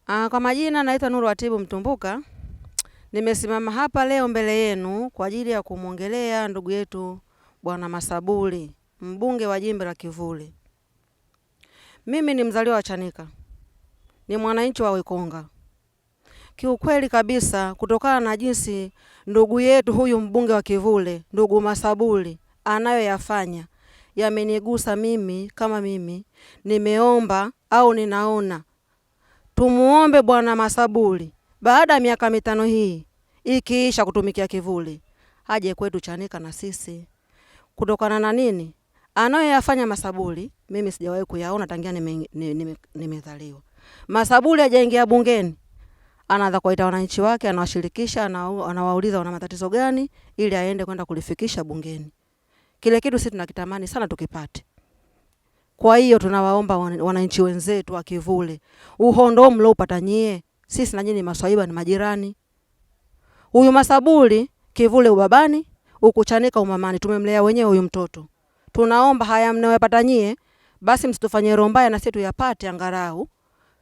Kwa majina naitwa Nuru Atibu Mtumbuka. Nimesimama hapa leo mbele yenu kwa ajili ya kumwongelea ndugu yetu Bwana Masaburi, mbunge wa jimbo la Kivule. Mimi ni mzaliwa wa Chanika, ni mwananchi wa Wekonga. Kiukweli kabisa, kutokana na jinsi ndugu yetu huyu mbunge wa Kivule, ndugu Masaburi, anayoyafanya yamenigusa mimi kama mimi. Nimeomba au ninaona tumuombe Bwana Masaburi baada ya miaka 5 hii ikiisha kutumikia Kivule, aje kwetu Chanika na sisi. Kutokana na nini anayoyafanya Masaburi, mimi sijawahi kuyaona tangia nimezaliwa. Masaburi hajaingia bungeni, anaanza kuwaita wananchi wake, anawashirikisha, anawauliza wana matatizo gani, ili aende kwenda kulifikisha bungeni. Kile kitu sisi tunakitamani sana tukipate. Kwa hiyo tunawaomba wananchi wenzetu wa Kivule, uhondo mlioupata nyie, sisi na nyinyi maswaiba ni majirani. Huyu Masaburi Kivule ubabani, huku Chanika umamani, tumemlea wenyewe huyu mtoto. Tunaomba haya mnayopata nyie, basi msitufanyie roho mbaya na sisi tuyapate angalau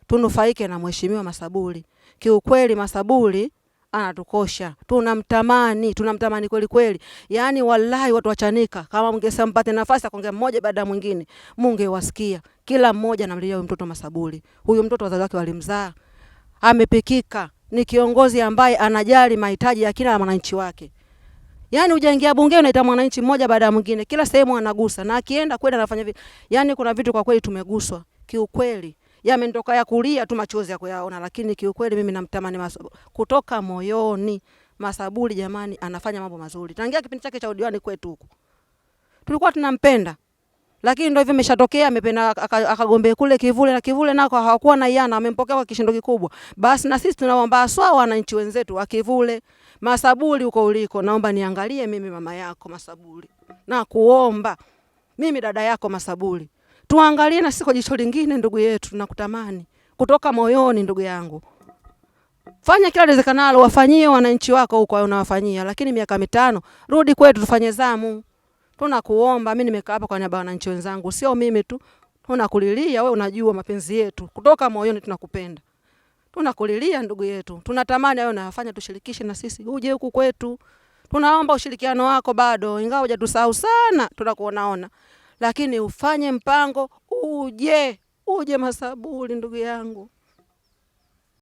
tunufaike na mheshimiwa Masaburi. Kiukweli Masaburi anatukosha, tunamtamani, tunamtamani kweli kweli. Yaani wallahi watu wa Chanika kama mngesema mpate nafasi ya kuongea mmoja baada ya mwingine, mungewasikia kila mmoja anamlilia huyu mtoto Masaburi. Huyu mtoto wazazi wake walimzaa, amepikika, ni kiongozi ambaye anajali mahitaji ya kila mwananchi wake. Yaani hujaingia bungeni unaita mwananchi mmoja baada ya mwingine, kila sehemu anagusa, na akienda kwenda anafanya vitu. Yaani kuna vitu kwa kweli tumeguswa kiukweli. Yamenitoka ya kulia tu machozi ya kuyaona, lakini kiukweli mimi namtamani Masaburi kutoka moyoni. Masaburi jamani, anafanya mambo mazuri. Tangia kipindi chake cha udiwani kwetu huku tulikuwa tunampenda, lakini ndio hivyo imeshatokea, amependa akagombea kule Kivule, na Kivule nako hawakuwa na iana, amempokea kwa kishindo kikubwa. Basi na sisi tunaomba aswa wananchi wenzetu wa Kivule, Masaburi huko uliko, naomba niangalie mimi mama yako Masaburi, na kuomba mimi dada yako Masaburi, tuangalie na sisi kwa jicho lingine, ndugu yetu, tunakutamani kutoka moyoni, ndugu yangu. Fanya kila liwezekanalo, wafanyie wananchi wako huko unawafanyia, lakini miaka 5 rudi kwetu tufanye zamu. Tunakuomba, mimi nimekaa hapa kwa niaba ya wananchi wenzangu, sio mimi tu. Tunakulilia wewe, unajua mapenzi yetu kutoka moyoni, tunakupenda. Tunakulilia ndugu yetu, tunatamani wewe unayofanya tushirikishe na sisi, uje huku kwetu. Tunaomba ushirikiano wako bado, ingawa hujatusahau sana, tunakuonaona, lakini ufanye mpango uje, uje Masaburi ndugu yangu.